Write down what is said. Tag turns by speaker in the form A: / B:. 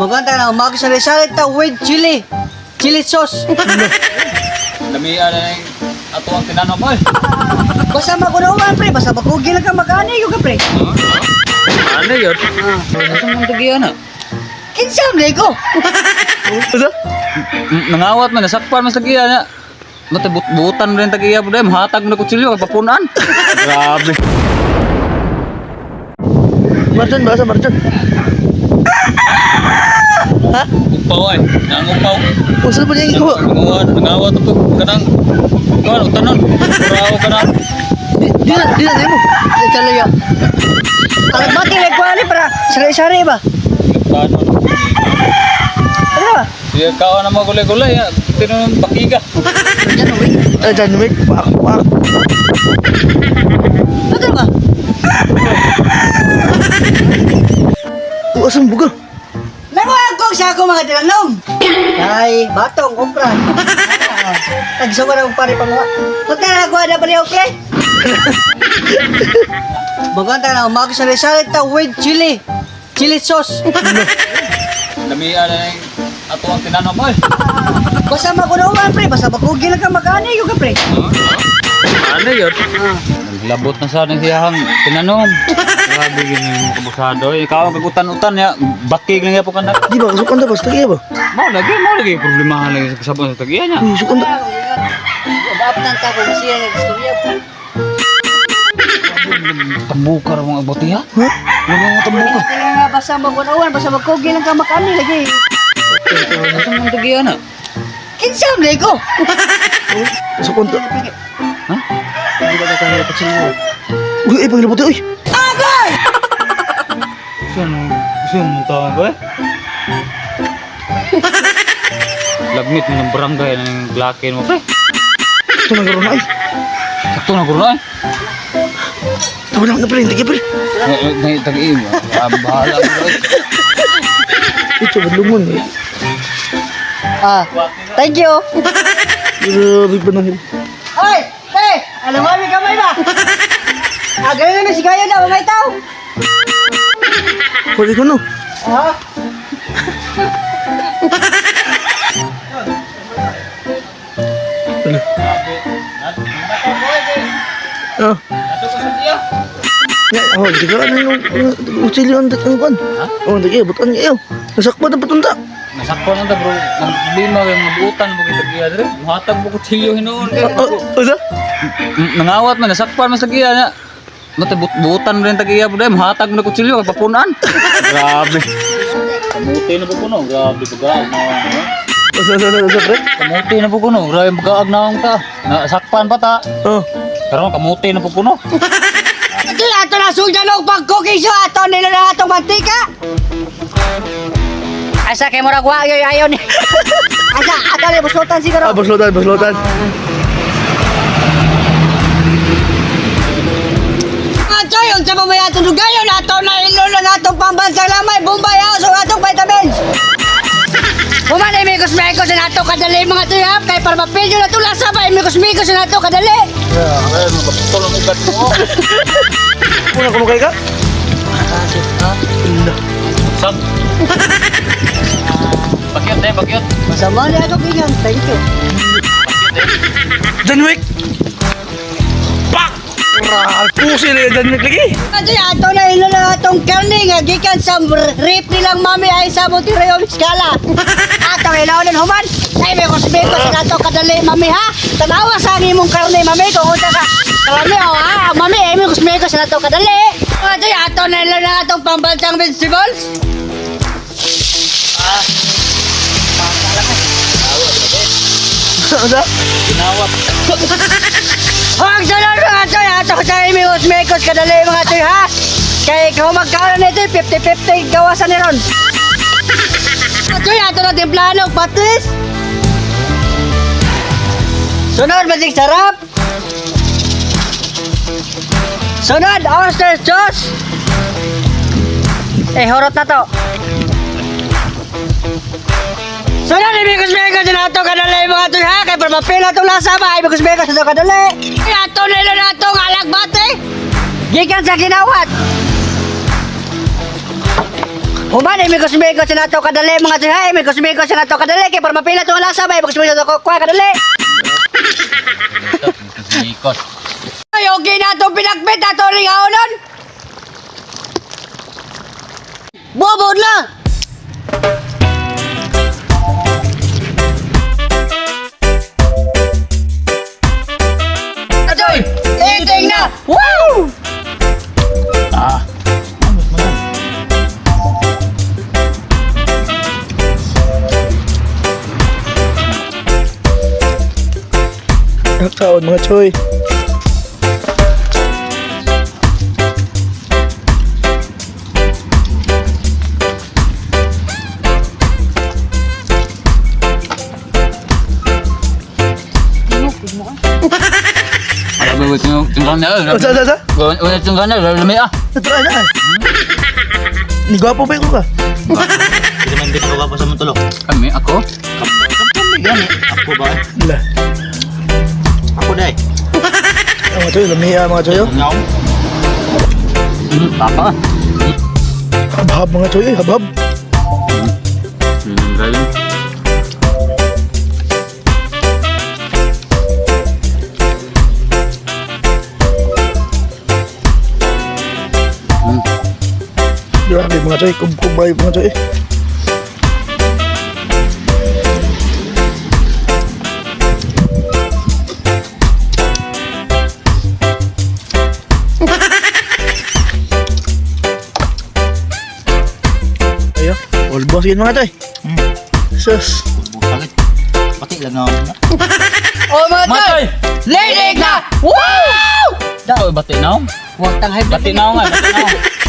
A: Maganda na magsari-sari ta with chili. Chili sauce.
B: Lamian na yung ato ang tinanom ay.
A: Basta magunawan pre, basta makugi lang ka magani yung ka pre.
B: Ano yun? Ano mong tagiyan ah?
A: Kinsa man ko?
C: Ano?
B: Nangawat man, nasakpan man sa tagiya na. Matibut-butan rin tagiya po dahil, mahatag mo na kutsilyo, kapapunan. Grabe.
C: Marjan ba? Sa Marjan? Ha?
B: Upaw ay, nangupaw.
C: Kung saan pa niya ikuha?
B: Nangawat, nangawat ito, kanang, kuan, utanon, kurao ka na.
C: Di na, di na, di mo.
A: Chalo yo. Alam ba kay ko ani para sari-sari ba?
B: Paano?
A: Ano ba?
B: Siya kawa na mga gulay-gulay, ah. Tinunong bakiga.
A: Diyan uwi.
C: Ah, John Wick. Pak, pak.
A: Ano ba?
C: Oh, asan buga?
A: Nakuha ko sa ako mga tinanom. Ay, batong, okra. Tagsuka na pare panguha. Punta na ako na pala pre. Maganda na magsari-sari ta with chili. Chili sauce.
B: Lamian na yung ato ang tinanom ay.
A: Basta magunawan pre, basta makugi lang ka magani yung ka pre.
B: Ano yun? Naglabot na sana siya ang tinanom. Grabe yun yung kabusado. Ikaw ang kagutan-utan ya. Bakig lang ya po kanak.
C: Di ba? Kasukan ta ba? Sa tagiya ba?
B: Mao lagi problemahan lagi sa kasabon sa tagiya niya.
C: Uy, sukan ta.
A: Baap nang ta ko siya nag-istorya.
B: Tambuka ra mga botiha.
C: Ha?
B: Wala mga tambuka.
A: Kaya nga basta magunawan, basta makugi lang ka magani lagi.
B: Asa man tagiya na?
A: Kinsa man ko?
C: Sukan ta.
B: Ha?
A: Hindi ba ka kutsilyo?
C: Uy, ay, pangilabot uy.
A: Agay!
B: Saan saan mo tawag ko eh? Lagmit mo ng barangay ng glakin mo pre.
C: Ito na karoon na ay.
B: Sakto na kuno eh.
C: Tama na, pre. Tagiya, pre.
B: Ngay tagi mo. Bahala mo. eh.
C: Ito, badlungon eh.
A: Ah, thank you.
C: Grabe pa naman.
A: Oy, te, alam mo may kamay ba? Ah, ganun na si Gayo na, mamay tao.
C: Pwede ko no.
A: Ah,
C: Ano? Ah.
B: Ato ko sa tiya.
C: Ya, oh, di ka ano yung utsilyo ang ang kwan. Oh, di butan kayo. Nasakpan ang patunta.
B: Nasakpan na ta bro. Ang problema kay mga buutan mo kay tagiya dire. Muhatag mo kutsilyo hinuon kay.
C: Oh, oh,
B: Nangawat man nasakpan man sa tagiya niya. Matibut-butan rin tagiya po dahil muhatag mo na kutsilyo kay papunan. Grabe. Kamuti na po kuno, grabe bagaag na.
C: Usa, usa, usa, usa, pre.
B: Kamuti na po kuno, grabe bagaag na ang ta. Nasakpan pa ta.
C: Oh.
B: Pero kamuti na po kuno.
A: Ito na, ato na sugdan og pagkukiso, ato nila na atong mantika. Asa kay murag wa yoy ayon ni. Asa ato ni buslotan siguro.
C: Ah, baslotan, baslotan.
A: Ato yung sa pamaya atong dugayon ato na ilo lang atong pambansang lamay Bombay House o atong vitamins. Human ay mikos-mikos na ato kadali mga tuyap kay para mapilyo na itong lasa ba mikos-mikos na ato kadali.
B: Grabe, maputol ang ugat mo.
C: Una kumukay ka? Ala.
B: Sab. Bagyot eh, bagyot.
A: Masama ni ato kingan. Thank you.
C: John Wick! Pak! Grabe, pusil eh, John Wick lagi.
A: Ato ato na ilo lang atong karne nga gikan sa rip nilang mami ay sa Monterrey Scala. Atong ilawon human. Ay may kusbiko sa ato kadali mami ha. Tanawa sa ang imong karne mami kung unsa ka. Kalami oh ha. Mami ay may kusbiko sa ato kadali. Ato ato na ilo lang atong pambansang vegetables.
C: Ano?
B: Ginawat.
A: Huwag sunod mga toy ato sa imong kusbikos kadali mga toy ha. Kay kung magkaon na ito 50-50 gawasan ni ron. Ato ato na timplano patis. Sunod, magic sarap. Sunod, oyster sauce. Eh, horot na to. Sunod, ibigos-bigos na ito kadali mga toy ha. Kay para mapila itong lasa ba, ibigos-bigos na ito kadali. Eh, ato nila na itong alagbate. Gikan sa kinawat. Human, imigos-migos sa nato kadali, mga choy, ha? Imigos-migos sa nato kadali kay para mapila tong lasa ba, imigos-migos sa nato kuha kadali.
B: Ikot.
A: Ay, okay na itong pinakbit ato ring aonon. Bobo na! Atoy! Eating na! Wow!
B: Ah.
C: Kaon, mga choy.
B: Alam mo yung tungkan na.
C: Oh, sa, sa, sa?
B: Wala tungkan na, lami ah.
C: Try na. Ni gwapo pa ko ka.
D: Hindi man dito ka pa sa mong tulok.
B: Kami ako.
D: Kami gani. Ako ba?
C: Wala.
D: Ako dai.
C: Ang mga choy, lami ah, mga choy. Oh.
D: Ngaw.
B: Papa.
C: Habhab, mga choy, eh, habhab.
B: Galing.
C: Grabe, mga choy, kubkubay, mga choy. Ayo, all boss yun, mga choy. Sus.
D: Sakit. Pati lang na.
A: Oh, mga
B: Mga
A: choy!
B: choy!
A: Linig na! Wow!
B: Daw bati na.
A: Huwag tanghay
B: Bati na nga, bati na.